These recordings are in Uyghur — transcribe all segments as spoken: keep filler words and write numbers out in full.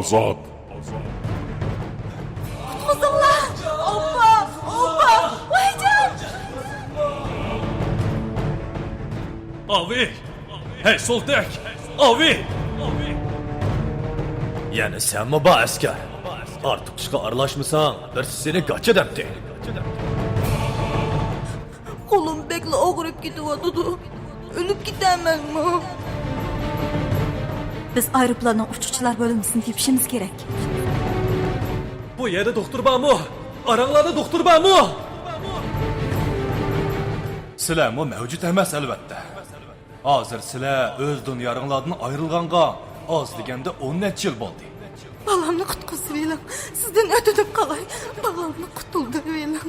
ئازاد. قۇتقۇزۇڭلار! ئوپپا! ئوپپا! ۋايجان! ئاۋى! ھەي، سولتەك! ئاۋى! يەنە سەنمۇ بار ئەسكەر؟ ئارتۇق ئىشقا ئارىلاشمىساڭ، بىرسى سېنى گاچا دەپتۇ. قولۇم بەكلا ئاغرىپ كېتىۋاتىدۇ. ئۆلۈپ كېتەمەنمۇ؟ بىز ئايروپىلاننىڭ ئۇچقۇچىلار بۆلمىسىنى تېپىشىمىز كېرەك. بۇ يەردە دوختۇر بارمۇ؟ ئاراڭلاردا دوختۇر بارمۇ؟ سىلەرمۇ مەۋجۇت ئەمەس، ئەلۋەتتە. ھازىر سىلەر ئۆز دۇنياڭلاردىن ئايرىلغانغا ئاز دېگەندە ئون نەچچە يىل بولدى. بالامنى قۇتقۇزۇۋېلىڭ. سىزدىن ئۆتۈنۈپ قالاي. بالامنى قۇتۇلدۇرۇۋېلىڭ.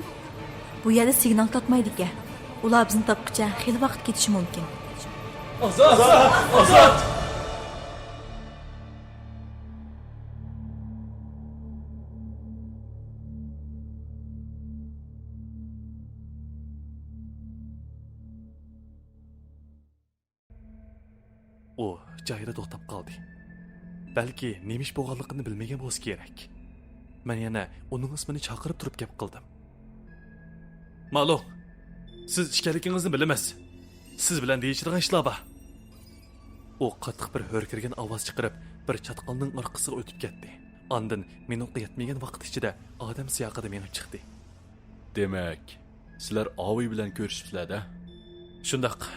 بۇ يەردە سىگنال تارتمايدىكەن. ئۇلار بىزنى تاپقىچە خېلى ۋاقىت كېتىشى مۇمكىن. ئازاد! ئازاد! ئۇ جايىدا توختاپ قالدى. بەلكى نېمە ئىش بولغانلىقىنى بىلمىگەن بولسا كېرەك. مەن يەنە ئۇنىڭ ئىسمىنى چاقىرىپ تۇرۇپ گەپ قىلدىم. مالۇ، سىز ئىكەنلىكىڭىزنى بىلىمىز. سىز بىلەن دېيىشىدىغان ئىشلار بار. ئۇ قاتتىق بىر ھۆركىرىگەن ئاۋاز چىقىرىپ، بىر چاتقالنىڭ ئارقىسىغا ئۆتۈپ كەتتى. ئاندىن مىنۇتقا يەتمىگەن ۋاقىت ئىچىدە ئادەم سىياقىدا مېڭىپ چىقتى. دېمەك، سىلەر ئاۋۇي بىلەن كۆرۈشۈپسىلەر-دە؟ شۇنداق.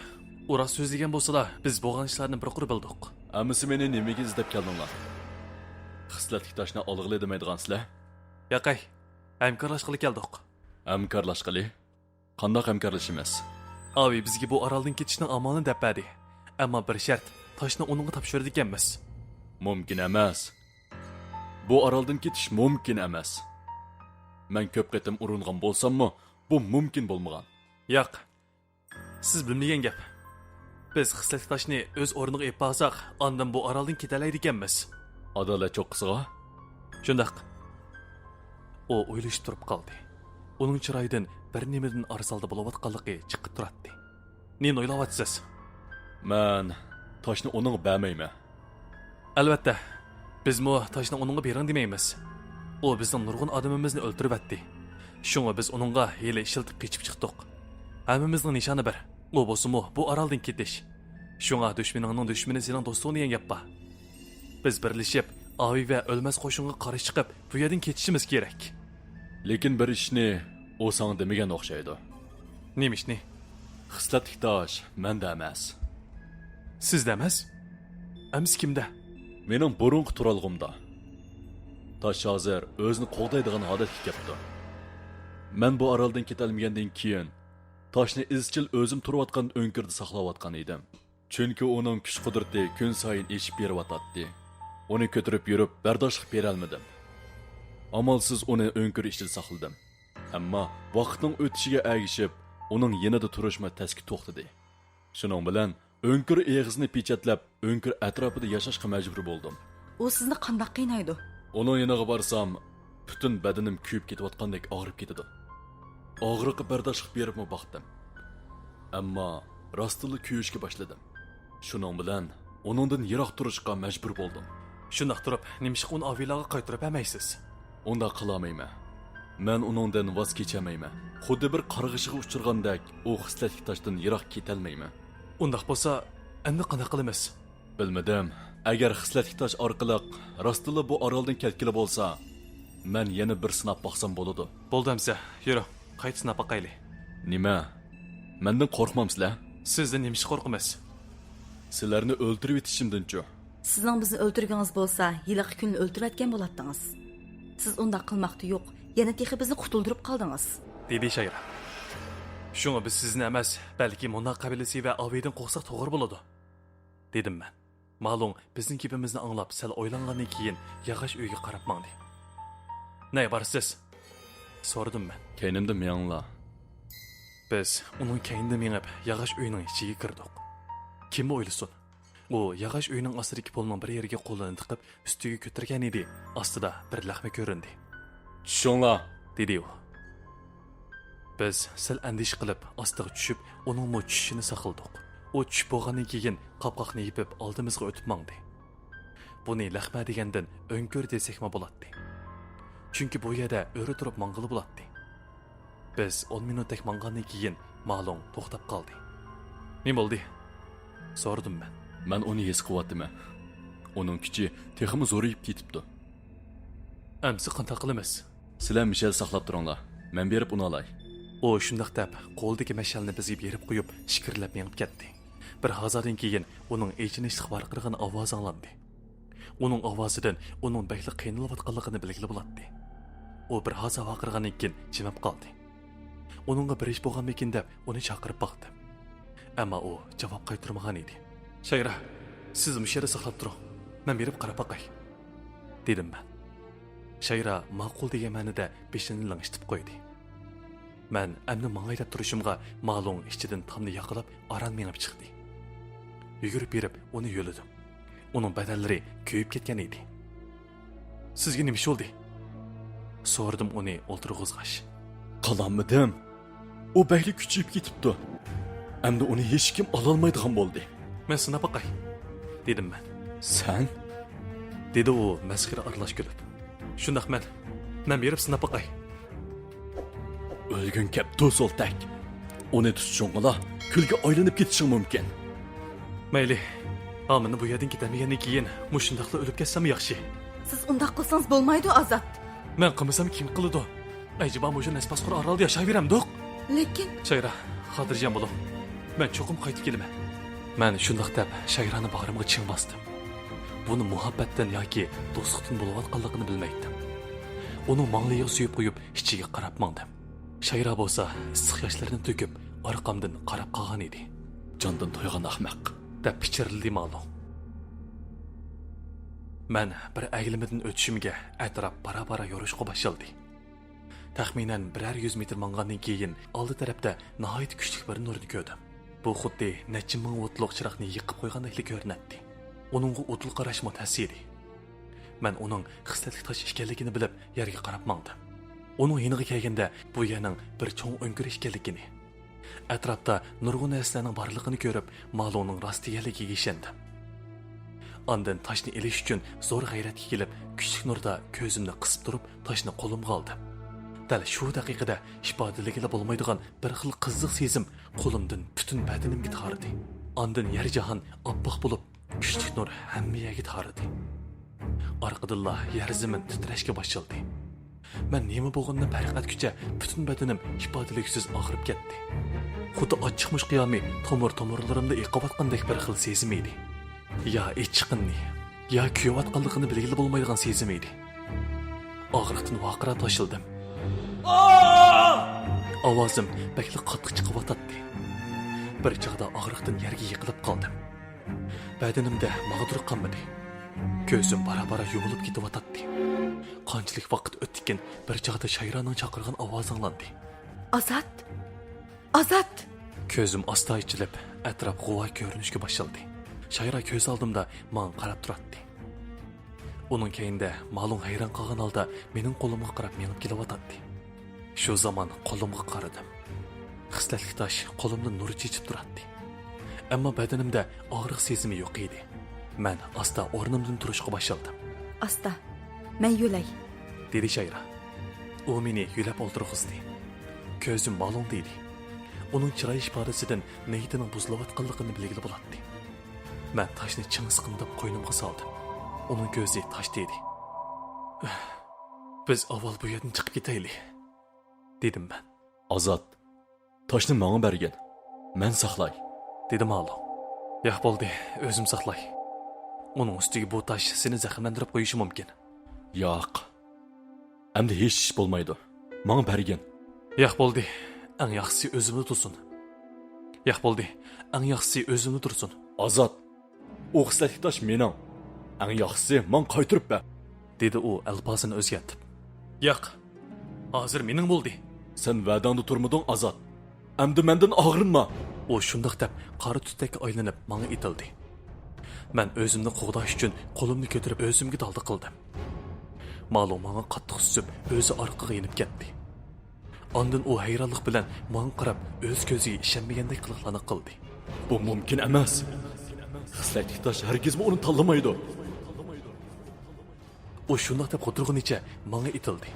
ئۇ راست سۆزلىگەن بولسىلا، بىز بولغان ئىشلارنى بىر قۇر بىلدۇق. ئەمىسە مېنى نېمىگە ئىزدەپ كەلدىڭلار؟ خىسلەتلىك تاشنى ئالغىلى دېمەيدىغانسىلەر؟ ياقەي، ھەمكارلاشقىلى كەلدۇق. ھەمكارلاشقىلى؟ قانداق ھەمكارلىشىمىز؟ ئاۋۇي بىزگە بۇ ئارالدىن كېتىشنىڭ ئامالىنى دەپ بەردى. ئەمما بىر شەرت، تاشنى ئۇنىڭغا تاپشۇرىدىكەنمىز. مۇمكىن ئەمەس. بۇ ئارالدىن كېتىش مۇمكىن ئەمەس. مەن كۆپ قېتىم ئۇرۇنغان بولساممۇ، بۇ مۇمكىن بولمىغان. ياق. سىز بىلمىگەن گەپ. بىز خىسلەتلىك تاشنى ئۆز ئورنىغا ئېلىپ بارساق، ئاندىن بۇ ئارالدىن كېتەلەيدىكەنمىز. ئادالەت چوققىسىغا؟ شۇنداق. ئۇ ئويلىشىپ تۇرۇپ قالدى. ئۇنىڭ چىرايىدىن بىر نېمىدىن ئارىسالدى بولۇۋاتقانلىقى چىقىپ تۇراتتى. نېمىنى ئويلاۋاتىسىز؟ مەن تاشنى ئۇنىڭغا بەرمەيمەن. ئەلۋەتتە، بىزمۇ تاشنى ئۇنىڭغا بېرىڭ دېمەيمىز. ئۇ بىزنىڭ نۇرغۇن ئادىمىمىزنى ئۆلتۈرۈۋەتتى. شۇڭا بىز ئۇنىڭغا ھىيلە ئىشلىتىپ قېچىپ چىقتۇق. ھەممىمىزنىڭ نىشانى بىر. ئۇ بولسىمۇ بۇ ئارالدىن كېتىش. شۇڭا دۈشمىنىڭنىڭ دۈشمىنى سېنىڭ دوستۇڭ دېگەن گەپ بار. بىز بىرلىشىپ، ئاۋۇي ۋە ئۆلمەس قوشۇنغا قارشى چىقىپ، بۇ يەردىن كېتىشىمىز كېرەك. لېكىن بىر ئىشنى ئۇ ساڭا دېمىگەن ئوخشايدۇ. نېمە ئىشنى؟ خىسلەتلىك تاش مەندە ئەمەس. سىزدە ئەمەس؟ ئەمىسە كىمدە؟ مېنىڭ بۇرۇنقى تۇرالغۇمدا. تاش ھازىر ئۆزىنى قوغدايدىغان ھالەتكە كەپتۇ. مەن بۇ ئارالدىن كېتەلمىگەندىن كېيىن، تاشنى ئىزچىل ئۆزۈم تۇرۇۋاتقان ئۆڭكۈردە ساقلاۋاتقان ئىدىم. چۈنكى ئۇنىڭ كۈچ-قۇدرىتى كۈنسايىن ئېشىپ بېرىۋاتاتتى. ئۇنى كۆتۈرۈپ يۈرۈپ بەرداشلىق بېرەلمىدىم. ئامالسىز ئۇنى ئۆڭكۈر ئىچىدە ساقلىدىم. ئەمما ۋاقىتنىڭ ئۆتۈشىگە ئەگىشىپ، ئۇنىڭ يېنىدا تۇرۇشمۇ تەسكە توختىدى. شۇنىڭ بىلەن ئۆڭكۈر ئېغىزىنى پېچەتلەپ، ئۆڭكۈر ئەتراپىدا ياشاشقا مەجبۇر بولدۇم. ئۇ سىزنى قانداق قىينايدۇ؟ ئۇنىڭ يېنىغا بارسام، پۈتۈن بەدىنىم كۆيۈپ كېتىۋاتقاندەك ئاغرىپ كېتىدۇ. ئاغرىققا بەرداشلىق بېرىپمۇ باقتىم. ئەمما راستتىنلا كۆيۈشكە باشلىدىم. شۇنىڭ بىلەن ئۇنىڭدىن يىراق تۇرۇشقا مەجبۇر بولدۇم. شۇنداق تۇرۇپ، نېمىشقا ئۇنى ئاۋىيلارغا قايتۇرۇپ بەرمەيسىز؟ ئۇنداق قىلالمايمەن. مەن ئۇنىڭدىن ۋاز كېچەلمەيمەن. خۇددى بىر قارغىشىغا ئۇچرىغاندەك، ئۇ خىسلەتلىك تاشتىن يىراق كېتەلمەيمەن. ئۇنداق بولسا، ئەمدى قانداق قىلىمىز؟ بىلمىدىم. ئەگەر خىسلەتلىك تاش ئارقىلىق راستتىنلا بۇ ئارالدىن كەتكىلى بولسا، مەن يەنە بىر سىناپ باقسام بولىدۇ. بولدى ئەمسە، يۈرۈڭ، قايتا سىناپ باقايلى. نېمە؟ مەندىن قورقمامسىلەر؟ سىزدىن نېمىشقا قورقىمىز؟ سىلەرنى ئۆلتۈرۈۋېتىشىمدىنچۇ؟ سىزنىڭ بىزنى ئۆلتۈرگىنىڭىز بولسا، ھېلىقى كۈنلا ئۆلتۈرۈۋەتكەن بولاتتىڭىز. سىز ئۇنداق قىلماقتا يوق، يەنە تېخى بىزنى قۇتۇلدۇرۇپ قالدىڭىز. دېدى شايرا. شۇڭا بىز سىزنى ئەمەس، بەلكى مۇنا قەبىلىسى ۋە ئاۋىدىن قورقساق توغرا بولىدۇ، دېدىم مەن. مالۇڭ بىزنىڭ گېپىمىزنى ئاڭلاپ، سەل ئويلانغاندىن كېيىن ياغاچ ئۆيگە قاراپ ماڭدى. نەگە بارىسىز؟ سورىدىم مەن. كەينىمدىن مېڭىڭلار. بىز ئۇنىڭ كەينىدىن مېڭىپ، ياغاچ ئۆينىڭ ئىچىگە كىردۇق. كىممۇ ئويلىسۇن؟ ئۇ ياغاچ ئۆينىڭ ئاستىدىكى پولنىڭ بىر يېرىگە قولىنى تىقىپ، ئۈستىگە كۆتۈرگەنىدى، ئاستىدا بىر لەخمە كۆرۈندى. چۈشۈڭلار! دېدى ئۇ. بىز سەل ئەندىشە قىلىپ، ئاستىغا چۈشۈپ، ئۇنىڭمۇ چۈشۈشىنى ساقلىدۇق. ئۇ چۈشۈپ بولغاندىن كېيىن، قاپقاقنى يېپىپ، ئالدىمىزغا ئۆتۈپ ماڭدى. بۇنى لەخمە دېگەندىن ئۆڭكۈر دېسەكمۇ بولاتتى. چۈنكى بۇ يەردە ئۆرە تۇرۇپ ماڭغىلى بولاتتى. بىز ئون مىنۇتتەك ماڭغاندىن كېيىن مالۇڭ توختاپ قالدى. «نېمە بولدى؟» سورىدىم مەن. «مەن ئۇنى ھېس قىلىۋاتىمەن. ئۇنىڭ كۈچى تېخىمۇ زورىيىپ كېتىپتۇ.» «ئەمسە قانداق قىلىمىز؟» «سىلەر مىشەل ساقلاپ تۇرۇڭلار. مەن بېرىپ ئۇنى ئالاي.» ئۇ شۇنداق دەپ، قولىدىكى مەشئەلنى بىزگە بېرىپ قويۇپ، ئىچكىرىلەپ مېڭىپ كەتتى. بىر ھازادىن كېيىن ئۇنىڭ ئېچىنىشلىق ۋارقىرىغان ئاۋازى ئاڭلاندى. ئۇنىڭ ئاۋازىدىن ئۇنىڭ بەكلا قىينىلىۋاتقانلىقىنى بىلگىلى بولاتتى. ئۇ بىر ھازا ۋارقىرىغاندىن كېيىن جىمىپ قالدى. ئۇنىڭغا بىر ئىش بولغانمىكىن دەپ ئۇنى چاقىرىپ باقتىم. ئەمما ئۇ جاۋاب قايتۇرمىغان ئىدى. «شايرا، سىز مۇشۇ يەردە ساقلاپ تۇرۇڭ. مەن بېرىپ قاراپ باقاي.» دېدىم مەن. شايرا ماقۇل دېگەن مەنىدە بېشىنى لىڭشىتىپ قويدى. مەن ئەمدى ماڭاي دەپ تۇرۇشۇمغا مالۇڭ ئىچىدىن تامنى ياقىلاپ ئاران مېڭىپ چىقتى. يۈگۈرۈپ بېرىپ ئۇنى يۆلىدىم. ئۇنىڭ بەدەنلىرى كۆيۈپ كەتكەن ئىدى. «سىزگە نېمە ئىش بولدى؟» سورىدىم ئۇنى ئولتۇرغۇزغاچ. «قىلالمىدىم. ئۇ بەكلا كۈچىيىپ كېتىپتۇ. ئەمدى ئۇنى ھېچكىم ئالالمايدىغان بولدى.» «مەن سىناپ باقاي.» دېدىم مەن. «سەن؟» دېدى ئۇ مەسخىرە ئارىلاش كۈلۈپ. «شۇنداق مەن. مەن بېرىپ سىناپ باقاي.» «ئۆلگۈڭ كەپتۇ، سولتەك. ئۇنى تۇتۇشۇڭغىلا كۈلگە ئايلىنىپ كېتىشىڭ مۇمكىن.» «مەيلى. ئامىننى بۇ يەردىن كېتەلمىگەندىن كېيىن مۇشۇنداقلا ئۆلۈپ كەتسەم ياخشى.» «سىز ئۇنداق قىلسىڭىز بولمايدۇ، ئازات.» «مەن قىلمىسام كىم قىلىدۇ؟ ئەجەبا مۇشۇ نەسپاسخور ئارالدا ياشايۋېرەمدۇق؟» «لېكىن...» «شايرا، خاتىرجەم بولۇڭ. مەن چوقۇم قايتىپ كېلىمەن.» مەن شۇنداق دەپ شايرانى باغرىمغا چىڭ باستىم. بۇنى مۇھەببەتتىن ياكى دوستلۇقتىن بولۇۋاتقانلىقىنى بىلمەيتتىم. ئۇنىڭ ماڭلىيىغا سۆيۈپ قويۇپ، ئىچىگە قاراپ ماڭدىم. شايرا بولسا ئىسسىق ياشلىرىنى تۆكۈپ، ئارقامدىن قاراپ قالغان ئىدى. «جاندىن تويغان ئەخمەق!» دەپ پىچىرلىدى مالۇڭ. مەن بىر ئەگلىمىدىن ئۆتۈشۈمگە ئەتراپ بارا-بارا يورۇشقا باشلىدى. تەخمىنەن بىرەر يۈز مېتىر ماڭغاندىن كېيىن ئالدى تەرەپتە ناھايىتى كۈچلۈك بىر نۇرنى كۆردۈم. بۇ خۇددى نەچچە مىڭ ۋوتلۇق چىراغنى يېقىپ قويغاندەكلا كۆرۈنەتتى. ئۇنىڭغا ئۇدۇل قاراشمۇ تەس ئىدى. مەن ئۇنىڭ خىسلەتلىك تاش ئىكەنلىكىنى بىلىپ يەرگە قاراپ ماڭدىم. ئۇنىڭ يېنىغا كەلگەندە بۇ يەرنىڭ بىر چوڭ ئۆڭكۈر ئىكەنلىكىنى، ئەتراپتا نۇرغۇن نەرسىلەرنىڭ بارلىقىنى كۆرۈپ، مالۇڭنىڭ راست دېگەنلىكىگە ئىشەندىم. ئاندىن تاشنى ئېلىش ئۈچۈن زور غەيرەتكە كېلىپ، كۈچلۈك نۇردا كۆزۈمنى قىسىپ تۇرۇپ، تاشنى قولۇمغا ئالدىم. دەل شۇ دەقىقىدە ئىپادىلىگىلى بولمايدىغان بىر خىل قىزىق سېزىم قولۇمدىن پۈتۈن بەدىنىمگە تارىدى. ئاندىن يەر جاھان ئاپئاق بولۇپ، كۈچلۈك نۇر ھەممە يەرگە تارىدى. ئارقىدىنلا يەر زېمىن تىترەشكە باشلىدى. مەن نېمە بولغىنىنى پەرق ئەتكۈچە پۈتۈن بەدىنىم ئىپادىلىكسىز ئاغرىپ كەتتى. خۇددى ئاچچىقمۇچ قىيامى تومۇر-تومۇرلىرىمدا ئېقىۋاتقاندەك بىر خىل سېزىم ئىدى. يا ئېچىققىنىنى، يا كۆيۈۋاتقانلىقىنى بىلگىلى بولمايدىغان سېزىم ئىدى. ئاغرىقتىن ۋارقىراپ تاشلىدىم. ئاۋازىم بەكلا قاتتىق چىقىۋاتاتتى. بىر چاغدا ئاغرىقتىن يەرگە يىقىلىپ قالدىم. بەدىنىمدە ماغدۇر قالمىدى. كۆزۈم بارا-بارا يۇمۇلۇپ كېتىۋاتاتتى. قانچىلىك ۋاقىت ئۆتتىكىن، بىر چاغدا شايرانىڭ چاقىرغان ئاۋازى ئاڭلاندى. ئازات! ئازات! كۆزۈم ئاستا ئېچىلىپ، ئەتراپ غۇۋا كۆرۈنۈشكە باشلىدى. شايرا كۆز ئالدىمدا ماڭا قاراپ تۇراتتى. ئۇنىڭ كەينىدە مالۇڭ ھەيران قالغان ھالدا مېنىڭ قولۇمغا قاراپ مېڭىپ كېلىۋاتاتتى. شۇ زامان قولۇمغا قارىدىم. خىسلەتلىك تاش قولۇمدا نۇر چېچىپ تۇراتتى. ئەمما بەدىنىمدە ئاغرىق سېزىمى يوق ئىدى. مەن ئاستا ئورنۇمدىن تۇرۇشقا باشلىدىم. ئاستا، مەن يۆلەي. دېدى شايرا. ئۇ مېنى يۆلەپ ئولتۇرغۇزدى. كۆزۈم مالۇڭدا ئىدى. ئۇنىڭ چىراي ئىپادىسىدىن نىيىتىنىڭ بۇزۇلۇۋاتقانلىقىنى بىلگىلى بولاتتى. مەن تاشنى چىڭ سىقىمداپ قوينۇمغا سالدىم. ئۇنىڭ كۆزى تاشتا ئىدى. بىز ئاۋۋال بۇ يەردىن چىقىپ كېتەيلى، دېدىم مەن. ئازات، تاشنى ماڭا بەرگىن. مەن ساقلاي، دېدى مالۇ. ياق، بولدى، ئۆزۈم ساقلاي. ئۇنىڭ ئۈستىگە بۇ تاش سېنى زەخىملەندۈرۈپ قويۇشى مۇمكىن. ياق. ئەمدى ھېچ ئىش بولمايدۇ. ماڭا بەرگىن. ياق، بولدى. ئەڭ ياخشىسى ئۆزۈمدە تۇرسۇن. ياق، بولدى. ئەڭ ياخشىسى ئۆزۈمدە تۇرسۇن. ئازات. ئۇ خىسلەتلىك تاش مېنىڭ. ئەڭ ياخشىسى ماڭا قايتۇرۇپ بەر، دېدى ئۇ ئەلپازىنى ئۆزگەرتىپ. ياق. ھازىر مېنىڭ بولدى. سەن ۋەدەڭدە تۇرمىدىڭ، ئازات. ئەمدى مەندىن ئاغرىنما! ئۇ شۇنداق دەپ قارا تۈتەككە ئايلىنىپ ماڭا ئېتىلدى. مەن ئۆزۈمنى قوغداش ئۈچۈن قولۇمنى كۆتۈرۈپ ئۆزۈمگە دالدا قىلدىم. مالۇ ماڭا قاتتىق سۈزۈپ، ئۆزى ئارقىغا يېنىپ كەتتى. ئاندىن ئۇ ھەيرانلىق بىلەن ماڭا قاراپ، ئۆز كۆزىگە ئىشەنمىگەندەك قىلىقلارنى قىلدى. بۇ مۇمكىن ئەمەس. خىسلەتلىك تاش ھەرگىزمۇ ئۇنى تاللىمايدۇ. ئۇ شۇنداق دەپ غودۇرغىنىچە ماڭا ئېتىلدى.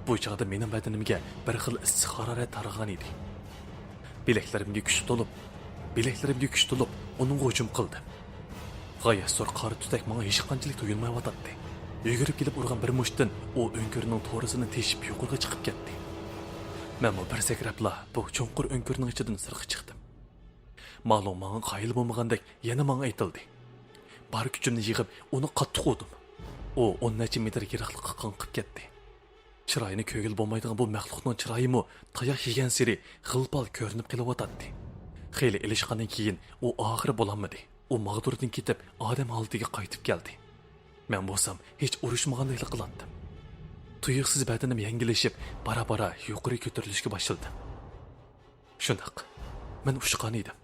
بۇ چاغدا مېنىڭ بەدىنىمگە بىر خىل ئىسسىق ھارارەت تارىغان ئىدى. بىلەكلىرىمگە كۈچ تولۇپ، بىلەكلىرىمگە كۈچ تولۇپ، ئۇنىڭغا ھۇجۇم قىلدىم. غايەت زور قارا تۈتەك ماڭا ھېچقانچىلىك تويۇنمايۋاتاتتى. يۈگۈرۈپ كېلىپ ئۇرغان بىر مۇشتتىن ئۇ ئۆڭكۈرنىڭ تورۇسىنى تېشىپ يۇقىرىغا چىقىپ كەتتى. مەنمۇ بىر سەكرەپلا بۇ چوڭقۇر ئۆڭكۈرنىڭ ئىچىدىن سىرتقا چىقتىم. مالۇڭ ماڭا قايىل بولمىغاندەك يەنە ماڭا ئېتىلدى. بار كۈچۈمنى يىغىپ ئۇنى قاتتىق ئۇردۇم. ئۇ ئون نەچچە مېتىر يىراقلىققا قاڭقىپ كەتتى. چىرايىنى كۆرگىلى بولمايدىغان بۇ مەخلۇقنىڭ چىرايىمۇ تاياق يېگەنسېرى غىل-پال كۆرۈنۈپ قېلىۋاتاتتى. خېلى ئېلىشقاندىن كېيىن ئۇ ئاخىرى بولالمىدى. ئۇ ماغدۇردىن كېتىپ ئادەم ھالىتىگە قايتىپ كەلدى. مەن بولسام ھېچ ئۇرۇشمىغاندەكلا قىلاتتىم. تۇيۇقسىز بەدىنىم يەڭگىللىشىپ بارا-بارا يۇقىرى كۆتۈرۈلۈشكە باشلىدىم. شۇنداق، مەن ئۇچقان ئىدىم.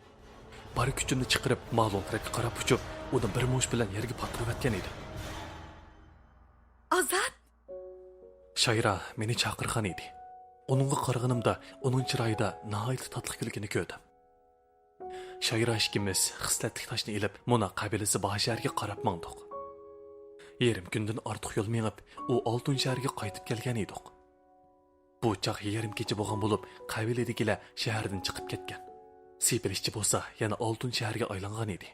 بار كۈچۈمنى چىقىرىپ مالۇڭ تەرەپكە قاراپ ئۇچۇپ، ئۇنى بىر مۇشت بىلەن يەرگە پاتۇرۇۋەتكەن ئىدىم. ئازاد! شايرا مېنى چاقىرغان ئىدى. ئۇنىڭغا قارىغىنىمدا ئۇنىڭ چىرايىدا ناھايىتى تاتلىق كۈلكىنى كۆردۈم. شايرا ئىككىمىز خىسلەتلىك تاشنى ئېلىپ مونا قەبىلىسى بار شەھەرگە قاراپ ماڭدۇق. يېرىم كۈندىن ئارتۇق يول مېڭىپ ئۇ ئالتۇن شەھەرگە قايتىپ كەلگەن ئىدۇق. بۇ چاغ يېرىم كېچە بولغان بولۇپ، قەبىلىدىكىلەر شەھەردىن چىقىپ كەتكەن. سېپىلىشچى بولسا يەنە ئالتۇن شەھەرگە ئايلانغان ئىدى.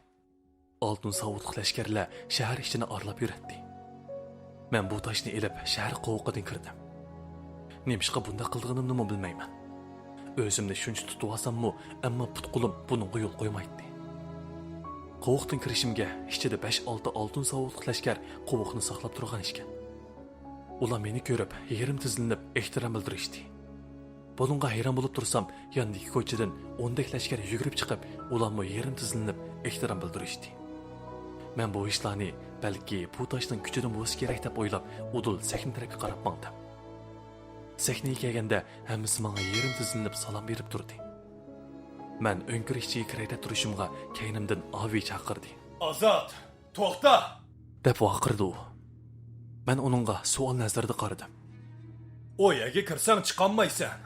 ئالتۇن ساۋۇتلۇق لەشكەرلەر شەھەر ئىچىنى ئارىلاپ يۈرەتتى. مەن بۇ تاشنى ئېلىپ شەھەر قوۋۇقىدىن كىردىم. نېمىشقا بۇنداق قىلىدىغىنىمنىمۇ بىلمەيمەن. ئۆزۈمنى شۇنچە تۇتۇۋالساممۇ، ئەمما پۇت-قولۇم بۇنىڭغا يول قويمايتتى. قوۋۇقتىن كىرىشىمگە ئىچىدە بەش-ئالتە ئالتۇن ساۋۇتلۇق لەشكەر قوۋۇقنى ساقلاپ تۇرغان ئىكەن. ئۇلار مېنى كۆرۈپ، يېرىم تىزلىنىپ ئېھتىرام بىلدۈرۈشتى. بۇنىڭغا ھەيران بولۇپ تۇرسام، ياندىكى كوچىدىن ئوندەك لەشكەر يۈگۈرۈپ چىقىپ، ئۇلارمۇ يېرىم تىزلىنىپ ئېھتىرام بىلدۈرۈشتى. مەن بۇ ئىشلارنى بەلكى بۇ تاشنىڭ كۈچىدىن بولسا كېرەك دەپ ئويلاپ، ئۇدۇل سەھنە تەرەپكە قاراپ ماڭدىم. سەھنىگە كەلگەندە ھەممىسى ماڭا يېرىم تىزلىنىپ سالام بېرىپ تۇردى. مەن ئۆڭكۈر ئىچىگە كىرەي دەپ تۇرۇشۇمغا كەينىمدىن ئاۋى چاقىردى. ئازاد! توختا! دەپ ۋارقىرىدى ئۇ. مەن ئۇنىڭغا سوئال نەزىرىدە قارىدىم. ئۇ يەرگە كىرسەڭ چىقالمايسەن.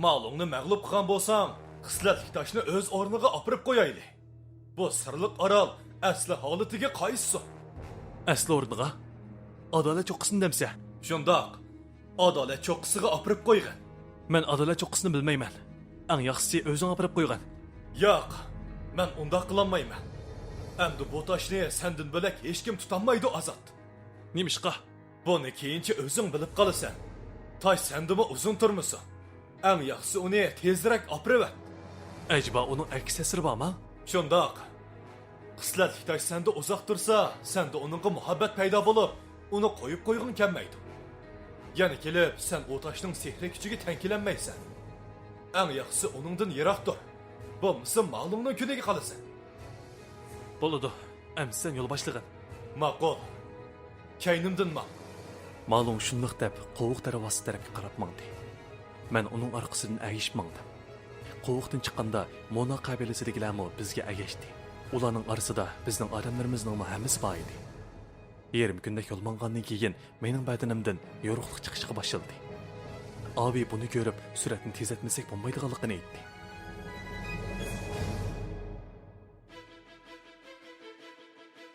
مالۇڭنى مەغلۇپ قىلغان بولساڭ، خىسلەتلىك تاشنى ئۆز ئورنىغا ئاپىرىپ قويايلى. بۇ سىرلىق ئارال ئەسلى ھالىتىگە قايتسۇن. ئەسلى ئورنىغا؟ ئادالەت چوققىسىنى دەمسە؟ شۇنداق. ئادالەت چوققىسىغا ئاپىرىپ قويغىن. مەن ئادالەت چوققىسىنى بىلمەيمەن. ئەڭ ياخشىسى ئۆزۈڭ ئاپىرىپ قويغىن. ياق، مەن ئۇنداق قىلالمايمەن. ئەمدى بۇ تاشنى سەندىن بۆلەك ھېچكىم تۇتالمايدۇ، ئازاد. نېمىشقا؟ بۇنى كېيىنچە ئۆزۈڭ بىلىپ قالىسەن. تاش سەندىمۇ ئۇزۇن تۇرمىسۇن. ئەڭ ياخشىسى ئۇنى تېزرەك ئاپىرىۋەت. ئەجەبا ئۇنىڭ ئەكس تەسىرى بارمۇ؟ شۇنداق. خىسلەتلىك تاش سەندە ئۇزاق تۇرسا، سەندە ئۇنىڭغا مۇھەببەت پەيدا بولۇپ، ئۇنى قويۇپ قويغۇڭ كەلمەيدۇ. يەنە كېلىپ سەن ئۇ تاشنىڭ سېھرىي كۈچىگە تەڭ كېلەلمەيسەن. ئەڭ ياخشىسى ئۇنىڭدىن يىراق تۇر. بولمىسا مالۇڭنىڭ كۈنىگە قالىسەن. بولىدۇ. ئەمسە سەن يول باشلىغىن. ماقۇل. كەينىمدىن ماڭ. مالۇڭ شۇنداق دەپ قوۋۇق دەرۋازىسى تەرەپكە قاراپ ماڭدى. مەن ئۇنىڭ ئارقىسىدىن ئەگىشىپ ماڭدىم. قوۋۇقتىن چىققاندا مونا قەبىلىسىدىكىلەرمۇ بىزگە ئەگەشتى. ئۇلارنىڭ ئارىسىدا بىزنىڭ ئادەملىرىمىزنىڭمۇ ھەممىسى بار ئىدى. يېرىم كۈندەك يول ماڭغاندىن كېيىن مېنىڭ بەدىنىمدىن يورۇقلۇق چىقىشقا باشلىدى. ئاۋى بۇنى كۆرۈپ سۈرئەتنى تېزلەتمىسەك بولمايدىغانلىقىنى ئېيتتى.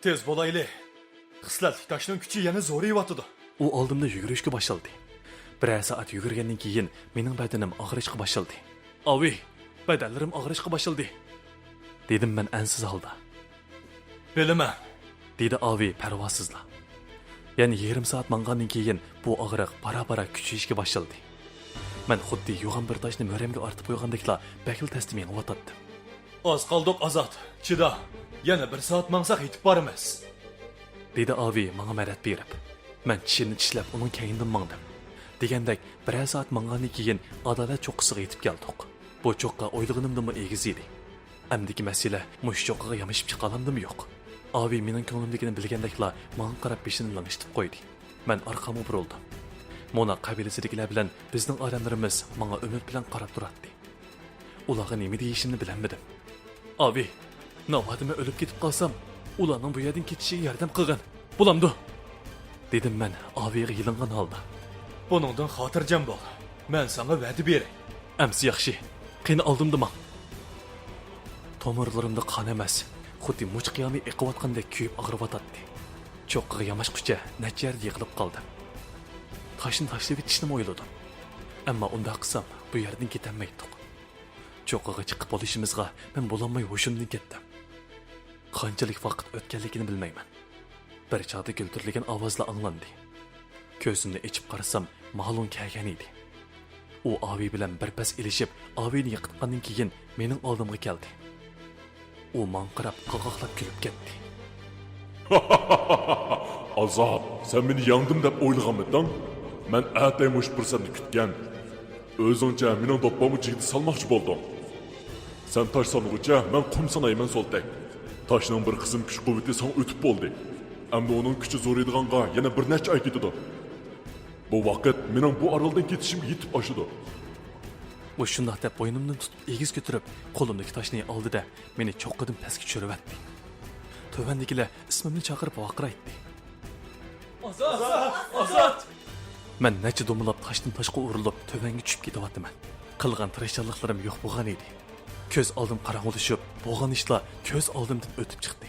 تېز بولايلى. خىسلەتلىك تاشنىڭ كۈچى يەنە زورىيىۋاتىدۇ. ئۇ ئالدىمدا يۈگۈرۈشكە باشلىدى. بىرەر سائەت يۈگۈرگەندىن كېيىن مېنىڭ بەدىنىم ئاغرىشقا باشلىدى. ئاۋى، بەدەنلىرىم ئاغرىشقا باشلىدى. دېدىم مەن ئەنسىز ھالدا. بىلىمەن. دېدى ئاۋى پەرۋاسىزلا. يەنە يېرىم سائەت ماڭغاندىن كېيىن بۇ ئاغرىق بارا-بارا كۈچىيىشكە باشلىدى. مەن خۇددى يوغان بىر تاشنى مۈرەمگە ئارتىپ قويغاندەكلا بەكلا تەستە مېڭىۋاتاتتىم. ئاز قالدۇق، ئازاد. چىدا. يەنە بىر سائەت ماڭساق يېتىپ بارىمىز. دېدى ئاۋى ماڭا مەدەت بېرىپ. مەن چىشىمنى چىشلەپ ئۇنىڭ كەينىدىن ماڭدىم. دېگەندەك بىرەر سائەت ماڭغاندىن كېيىن ئادالەت چوققىسىغا يېتىپ كەلدۇق. بۇ چوققا ئويلىغىنىمدىنمۇ ئېگىز ئىدى. ئەمدىكى مەسىلە مۇشۇ چوققىغا يامىشىپ چىقالامدىمۇ يوق؟ ئاۋى مېنىڭ كۆڭلۈمدىكىنى بىلگەندەكلا ماڭا قاراپ بېشىنى لىڭشىتىپ قويدى. مەن ئارقامغا بۇرۇلدۇم. مونا قەبىلىسىدىكىلەر بىلەن بىزنىڭ ئادەملىرىمىز ماڭا ئۈمىد بىلەن قاراپ تۇراتتى. ئۇلارغا نېمە دېيىشىمنى بىلەلمىدىم. ئاۋى، ناۋادا مەن ئۆلۈپ كېتىپ قالسام، ئۇلارنىڭ بۇ يەردىن كېتىشىگە ياردەم قىلغىن. بولامدۇ؟ دېدىم مەن ئاۋىغا يېلىنغان ھالدا. بۇنىڭدىن خاتىرجەم بول. مەن ساڭا ۋەدە بېرەي. ئەمسە ياخشى. قېنى ئالدىمدا ماڭ. تومۇرلىرىمدا قان ئەمەس، خۇددى مۇچ قىيامى ئېقىۋاتقاندەك كۆيۈپ ئاغرىۋاتاتتى. چوققىغا ياماشقۇچە نەچچە يەردە يىقىلىپ قالدىم. تاشنى تاشلىۋېتىشنىمۇ ئويلىدىم. ئەمما ئۇنداق قىلسام، بۇ يەردىن كېتەلمەيتتۇق. چوققىغا چىقىپ بولۇشىمىزغا مەن بولالماي ھوشۇمدىن كەتتىم. قانچىلىك ۋاقىت ئۆتكەنلىكىنى بىلمەيمەن. بىر چاغدا گۈلدۈرلىگەن ئاۋازلار ئاڭلاندى. كۆزۈمنى ئېچىپ قارىسام، مالۇڭ كەلگەن ئىدى. ئۇ ئاۋېي بىلەن بىر پەس ئېلىشىپ، ئاۋېينى يىقىتقاندىن كېيىن مېنىڭ ئالدىمغا كەلدى. ئۇ ماڭا قاراپ قاقاقلاپ كۈلۈپ كەتتى. ئازات، سەن مېنى يەڭدىم دەپ ئويلىغانمىدىڭ؟ مەن ئەتەي مۇشۇ پۇرسەتنى كۈتكەن. ئۆزۈڭچە مېنىڭ دوپپامغا جىگدە سالماقچى بولدۇڭ. سەن تاش سانىغۇچە، مەن قۇم سانايمەن سولتەك. تاشنىڭ بىر قىسىم كۈچ قۇۋۋىتى ساڭا ئۆتۈپ بولدى. ئەمدى ئۇنىڭ كۈچى زورىيىدىغانغا يەنە بىر نەچچە ئاي كېتىدۇ. بۇ ۋاقىت مېنىڭ بۇ ئارالدىن كېتىشىمگە يېتىپ ئاشىدۇ. ئۇ شۇنداق دەپ بوينۇمدىن تۇتۇپ ئېگىز كۆتۈرۈپ، قولۇمدىكى تاشنى ئالدى-دە، مېنى چوققىدىن پەسكە چۈشۈرۈۋەتتى. تۆۋەندىكىلەر ئىسمىمنى چاقىرىپ ۋارقىرايتتى. ئازات! ئازات! مەن نەچچە دومىلاپ تاشتىن تاشقا ئۇرۇلۇپ، تۆۋەنگە چۈشۈپ كېتىۋاتىمەن. قىلغان تىرىشچانلىقلىرىم يوق بولغان ئىدى. كۆز ئالدىم قاراڭغۇلىشىپ، بولغان ئىشلار كۆز ئالدىمدىن ئۆتۈپ چىقتى.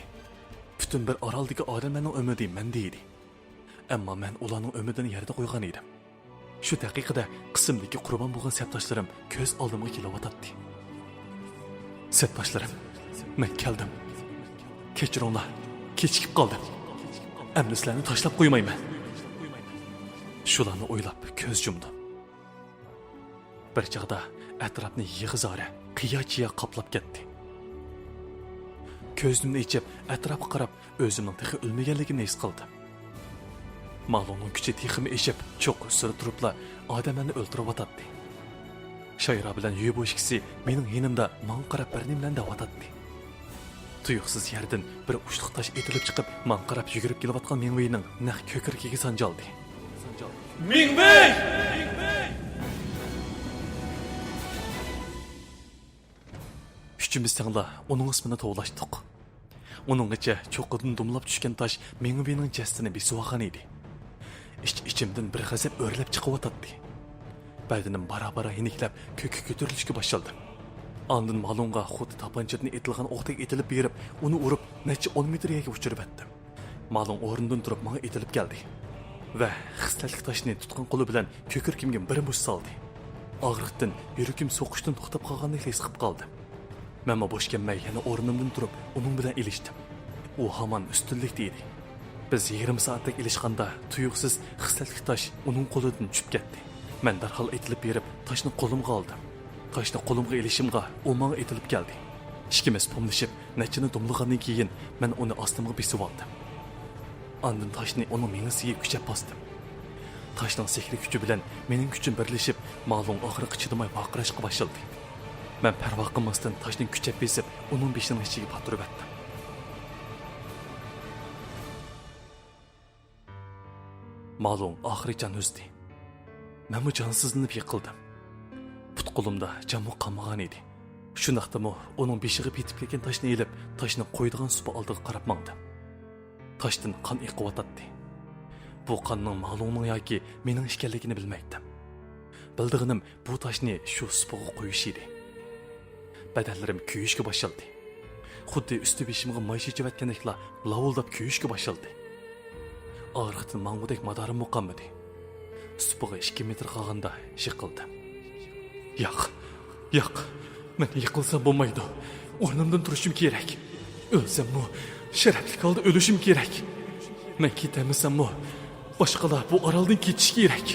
پۈتۈن بىر ئارالدىكى ئادەملەرنىڭ ئۈمىدى مەندە ئىدى. ئەمما مەن ئۇلارنىڭ ئۈمىدىنى يەردە قويغان ئىدىم. شۇ دەقىقىدە قىسىمدىكى قۇربان بولغان سەپداشلىرىم كۆز ئالدىمغا كېلىۋاتاتتى. سەپداشلىرىم، مەن كەلدىم. كەچۈرۈڭلار، كېچىكىپ قالدىم. ئەمدى سىلەرنى تاشلاپ قويمايمەن. شۇلارنى ئويلاپ كۆز يۇمدۇم. بىر چاغدا ئەتراپنى يىغا-زارە، قىيا-چىيا قاپلاپ كەتتى. كۆزۈمنى ئېچىپ، ئەتراپقا قاراپ، ئۆزۈمنىڭ تېخى ئۆلمىگەنلىكىمنى ھېس قىلدىم. مالۇڭنىڭ كۈچى تېخىمۇ ئېشىپ، چوققا ئۈستىدە تۇرۇپلا ئادەملەرنى ئۆلتۈرۈۋاتاتتى. شايرا بىلەن يۈ بوشكىسى مېنىڭ يېنىمدا ماڭا قاراپ بىر نېمىلەرنى دەۋاتاتتى. تۇيۇقسىز يەردىن بىر ئۇچلۇق تاش ئېتىلىپ چىقىپ، ماڭا قاراپ يۈگۈرۈپ كېلىۋاتقان مىڭۋېينىڭ نەق كۆكرىكىگە سانجالدى. مىڭۋېي! ئۈچىمىز تەڭلا ئۇنىڭ ئىسمىنى توۋلاشتۇق. ئۇنىڭغىچە چوققىدىن دومىلاپ چۈشكەن تاش مىڭۋېينىڭ جەسىتىنى بېسىۋالغان ئىدى. ئىچ-ئىچىمدىن بىر غەزەپ ئۆرلەپ چىقىۋاتاتتى. بەدىنىم بارا-بارا يېنىكلەپ، كۆككە كۆتۈرۈلۈشكە باشلىدىم. ئاندىن مالۇڭغا خۇددى تاپانچىدىن ئېتىلغان ئوقتەك ئېتىلىپ بېرىپ، ئۇنى ئۇرۇپ، نەچچە ئون مېتىر يەرگە ئۇچۇرۇۋەتتىم. مالۇڭ ئورنىدىن تۇرۇپ ماڭا ئېتىلىپ كەلدى ۋە خىسلەتلىك تاشنى تۇتقان قولى بىلەن كۆكرىكىمگە بىر مۇشت سالدى. ئاغرىقتىن يۈرىكىم سوقۇشتىن توختاپ قالغاندەك ھېس قىلىپ قالدىم. مەنمۇ بوش كەلمەي يەنە ئورنۇمدىن تۇرۇپ ئۇنىڭ بىلەن ئېلىشتىم. ئۇ ھامان ئۈستۈنلۈكتە ئىدى. بىز يېرىم سائەتتەك ئېلىشقاندا تۇيۇقسىز خىسلەتلىك تاش ئۇنىڭ قولىدىن چۈشۈپ كەتتى. مەن دەرھال ئېتىلىپ بېرىپ تاشنى قولۇمغا ئالدىم. تاشنى قولۇمغا ئېلىشىمغا ئۇ ماڭا ئېتىلىپ كەلدى. ئىككىمىز پوملىشىپ نەچچىنى دوملىغاندىن كېيىن مەن ئۇنى ئاستىمغا بېسىۋالدىم. ئاندىن تاشنى ئۇنىڭ مېڭىسىگە كۈچەپ باستىم. تاشنىڭ سېھرىي كۈچى بىلەن مېنىڭ كۈچۈم بىرلىشىپ، مالۇڭ ئاخىرقى چىدىماي ۋارقىراشقا باشلىدى. مەن پەرۋا قىلماستىن تاشنى كۈچەپ بېسىپ، ئۇنىڭ بېشىنىڭ ئىچىگە پاتۇرۇۋەتتىم. مالۇڭ ئاخىرى جان ئۈزدى. مەنمۇ جانسىزلىنىپ يىقىلدىم. پۇت-قولۇمدا جانمۇ قالمىغان ئىدى. شۇنداقتىمۇ ئۇنىڭ بېشىغا پېتىپ كەتكەن تاشنى ئېلىپ، تاشنى قويىدىغان سۇپا ئالدىغا قاراپ ماڭدىم. تاشتىن قان ئېقىۋاتاتتى. بۇ قاننىڭ مالۇڭنىڭ ياكى مېنىڭ ئىكەنلىكىنى بىلمەيتتىم. بىلىدىغىنىم بۇ تاشنى شۇ سۇپىغا قويۇش ئىدى. بەدەنلىرىم كۆيۈشكە باشلىدى. خۇددى ئۈستى بېشىمغا ماي چېچىۋەتكەندەكلا لاۋۇلداپ كۆيۈشكە باشلىدى. ئاغرىقتىن ماڭغۇدەك مادارىممۇ قالمىدى. سۇپىغا ئىككى مېتىر قالغاندا يىقىلدىم. ياق، ياق، مەن يىقىلسام بولمايدۇ. ئورنۇمدىن تۇرۇشۇم كېرەك. ئۆلسەممۇ شەرەپلىك ھالدا ئۆلۈشۈم كېرەك. مەن كېتەلمىسەممۇ باشقىلار بۇ ئارالدىن كېتىشى كېرەك.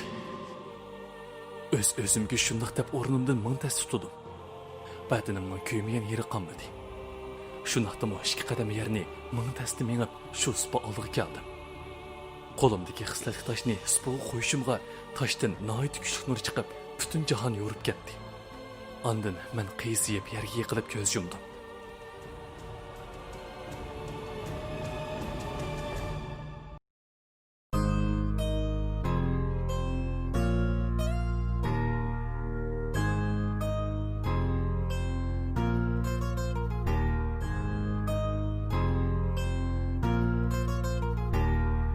ئۆز-ئۆزۈمگە شۇنداق دەپ ئورنۇمدىن مىڭ تەستە تۇتۇلدۇم. بەدىنىمنىڭ كۆيمىگەن يېرى قالمىدى. شۇنداقتىمۇ ئىككى قەدەم يەرنى مىڭ تەستە مېڭىپ، شۇ سۇپا ئالدىغا كەلدىم. قولۇمدىكى خىسلەتلىك تاشنى سۇپىغا قويۇشۇمغا تاشتىن ناھايىتى كۈچلۈك نۇر چىقىپ، پۈتۈن جاھان يورۇپ كەتتى. ئاندىن مەن قىيسىيىپ يەرگە يىقىلىپ كۆز يۇمدۇم.